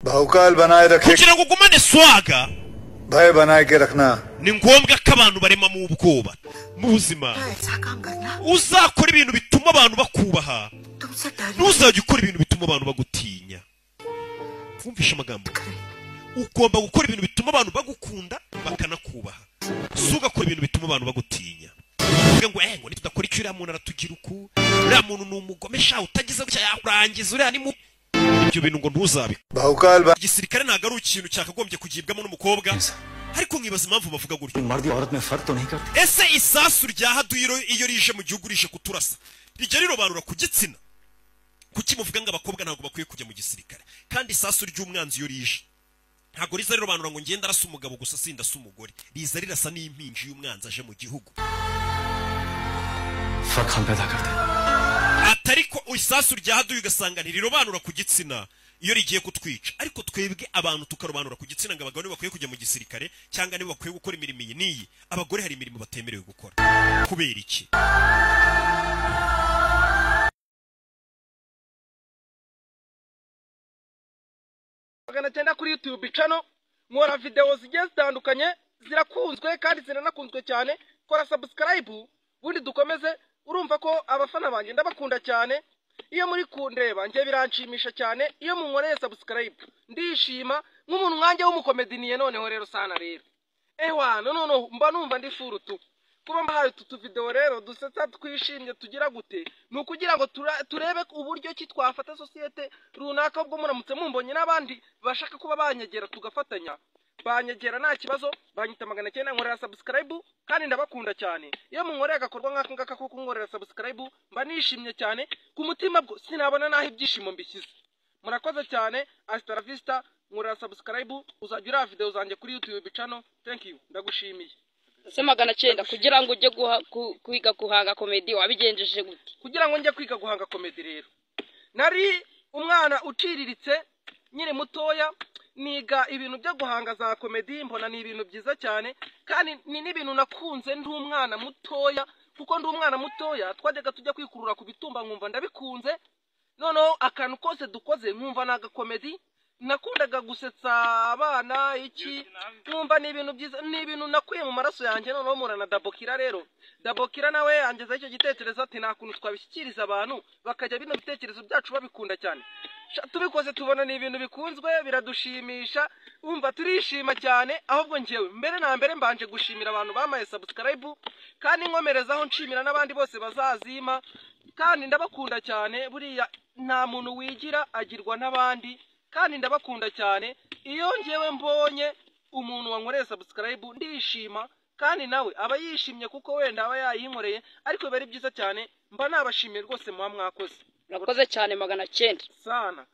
भौकाल बनाए रखे Kugira ngo ugumane swagger, भय बनाए के रखना ni ngombwa ko abantu baremamo ubwoba mu buzima. ऐसा काम करना Uzakora ibintu bituma abantu bakubaha, तुमसे डर ntuzajya ukora ibintu bituma abantu bagutinya. Wumvishe amagambo? Ugomba gukora ibintu bituma abantu bagukunda bakanakubaha, si ugakora ibintu bituma abantu bagutinya. Uvuge ngo ngo nitudakora icyo uriya muntu aratugira uku, uriya muntu ni umugome sha, utagize gutya yakurangiza, uriya ni mu ibyo bintu ngo ntuzabikore. भौकाल बना Igisirikare ntabwo ari ikintu cyakagombye kugibwamo n'umukobwa, ariko nkibaza impamvu bavuga gutyo. मर्द या औरत में फर्क तो नहीं करते। Ese isasu rya haduyi iyo rije mu gihugu rije kuturasa rijya rirobanura ku gitsina? Kuki muvuga ngo abakobwa ntabwo bakwiye kujya mu gisirikare, kandi isasu ry'umwanzi iyo rije ntabwo riza rirobanura ngo ngende arasa umugabo gusa sindasa umugore, riza rirasa n'impinja iyo umwanzi aje mu gihugu? फर्क हम पैदा करते हैं। Atari ko isasu rya haduyi ugasanga ntirirobanura ku gitsina iyo rigiye kutwica, ariko twebwe abantu tukarobanura ku gitsina ngo abagabo nibo bakwiye kujya mu gisirikare cyangwa nibo bakwiye gukora imirimo iyi n'iyi. Abagore hari imirimo batemerewe gukora kubera iki? 900 kuri YouTube channel nkora video zigiye zitandukanye, zirakunzwe kandi ziranakunzwe cyane. Kora subscribe ubundi dukomeze. Urumva ko abafana banjye ndabakunda cyane, iyo muri kundeba njye biranshimisha cyane, iyo munkoreye subscribe ndishima nk'umuntu nkanjye w'umukomediniye. Noneho rero sana rero ewa no mba numva ndi furutu kuba mbahaye utu video rero dusetsa twishimye tugira gute, ni ukugira ngo turebe uburyo ki twafata sosiyete runaka. Ubwo muramutse mumbonye n'abandi bashaka kuba banyegera tugafatanya, banyegera nta kibazo, banyita 900 nkorera subscribe kandi ndabakunda cyane. Iyo munkoreye agakorwa nk'aka ngaka ko kunkorera subscribe mba nishimye cyane ku mutima, bwo sinabona naho ibyishimo mbishyize. Murakoze cyane, hasta la vista. Nkorera subscribe uzajya ureba video zanjye kuri YouTube channel. Thank you, ndagushimiye. Ese 900 kugira ngo ujye kwiga guhanga komedi wabigenjeje gute? Kugira ngo njye kwiga guhanga komedi rero, nari umwana uciriritse nyiri mutoya, niga ibintu byo guhanga za komedi, mbona ni ibintu byiza cyane kandi ni n'ibintu nakunze ndi umwana mutoya, kuko ndi umwana mutoya twajyaga tujya kwikurura ku bitumba nkumva ndabikunze. Noneho akantu kose dukoze nkumva ni agakomedi, nakundaga gusetsa abana iki, nkumva ni ibintu byiza, ni ibintu nakuye mu maraso yanjye. Noneho mura na Dabokira rero, Dabokira nawe angezaho icyo gitekerezo ati nta kuntu twabishyikiriza abantu bakajya bino bitekerezo byacu babikunda cyane. Tubikoze tubona ni ibintu bikunzwe, biradushimisha, umva turishima cyane. Ahubwo njyewe mbere na mbere mbanje gushimira abantu bamaye subscribe, kandi nkomerezaho nshimira n'abandi bose bazazima, kandi ndabakunda cyane. Buriya nta muntu wigira agirwa n'abandi, kandi ndabakunda cyane. Iyo njyewe mbonye umuntu wankoreye subscribe ndishima, kandi nawe aba yishimye kuko wenda aba yayinkoreye, ariko biba ari byiza cyane, mba nabashimiye rwose muba mwakoze. Urakoze cyane 900 sana.